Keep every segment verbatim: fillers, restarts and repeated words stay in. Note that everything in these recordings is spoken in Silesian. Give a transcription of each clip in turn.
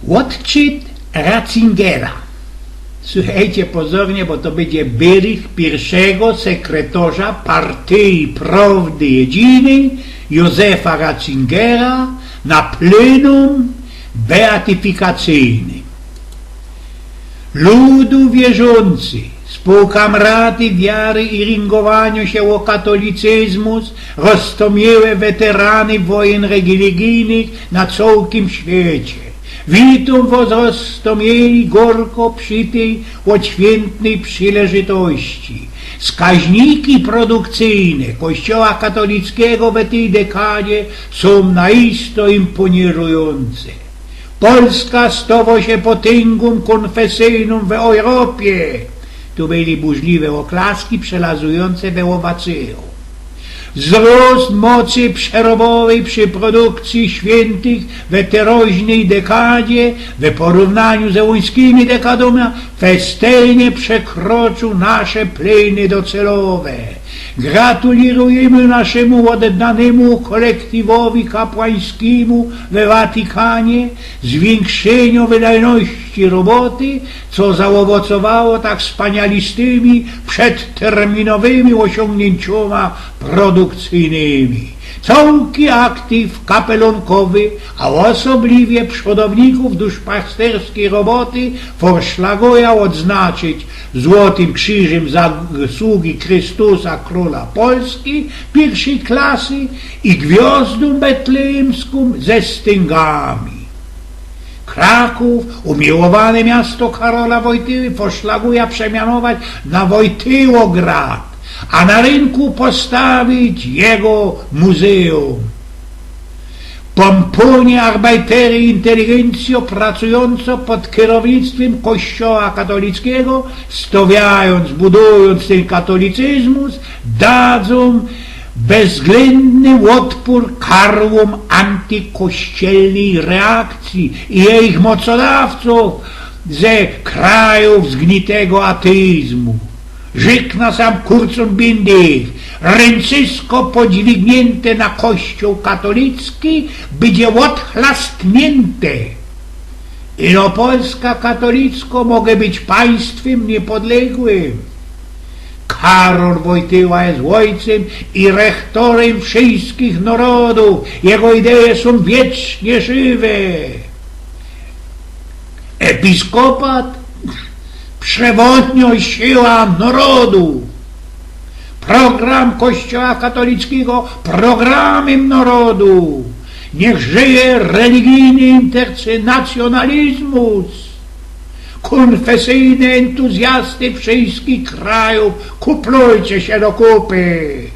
Ôdczyt Ratzingera. Suchejcie pozornie, bo to bydzie byrych piyrszego sekretorza partyji Prowdy Jedzinyj Józefa Ratzingera na plenum beatyfikacyjnym. Ludu wierzący, spōłkamraty wiary i ryngowanio sie ô katolicyzmus, roztōmiyłe weterany wojyn religijnych na cołkim świecie. Witōm wos roztōmiyli gōrko przi tyj ôdświętnyj przileżytości. Skaźniki produkcyjne Kościoła katolickigo we tyj dekadzie sōm naisto imponirujōnce. Polska stowo sie potyngōm kōnfesyjnōm w Europie. Tu byli burzliwe ôklaski przelazujōnce we ôwacyjōm. Wzrost mocy przerobowyj przi produkcji świętych we teroźnyj dekadzie, we porównaniu ze łuńskimi dekadōma, festelnie przekrocziōł nasze pleny docelowe. Gratulirujymy naszymu ôddanymu kolektiwowi kapłańskimu we Watykanie zwiynkszyniu wydajności roboty, co zaôwocowało tak wspanialistymi, przedterminowymi ôsiōngniynciōma produkcyjnymi. Cołki aktyw kapelōnkowy, a ôsobliwie przodowników duszpasterskij roboty, forszlaguja ôdznaczyć Złotym Krziżym Zasługi Chrystusa Krōla Polski piyrszij klasy i Gwiŏzdōm Betlejymskōm ze styngami. Krakōw, umiłowany miasto Karola Wojtyły, forszlaguja przemianować na Wojtyłograd, a na rynku postawić jego muzeum. Pōmpōnie, arbajtery i inteligencjo pracujōnco pod kierownictwym Kościoła katolickigo, stowiajōnc, budujōnc tyn katolicyzmus, dadzōm bezwzglyndny ôdpōr karłōm antykościelnyj reakcji i jejich mocodawcōw ze krajōw zgnitego ateizmu. Rzyknã sam, Kurcōm Bindig, ryncysko podźwigniynte na Kościōł katolicki bydzie ôdchlastniynte. Ino Polska katolicko może być państwym niepodległym? Karol Wojtyła je ôjcym i rechtorym wszyjskich narodōw. Jego ideje sōm wiecznie żywe. Episkopat, przewodniŏ siła narodu. Program Kościoła katolickigo programym narodu. Niech żyje religijny internacjonalizmus. Kōnfesyjne entuzjasty wszyjskich krajōw, kuplujcie sie do kupy.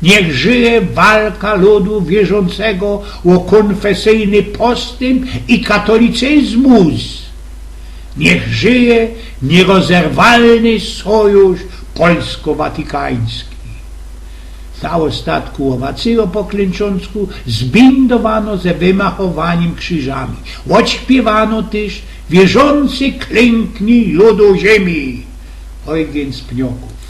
Niech żyje walka ludu wierzącego ô kōnfesyjny postym i katolicyzmus. Niech żyje nierozerwalny sojusz polsko-watykański. Za ôstatku ôwacyjōm po klynczōncku zbindowano ze wymachowanim krziżami. Ôdśpiywano tyż Wierzący, klęknij, ludu ziemi. Ojgień z Pnioków.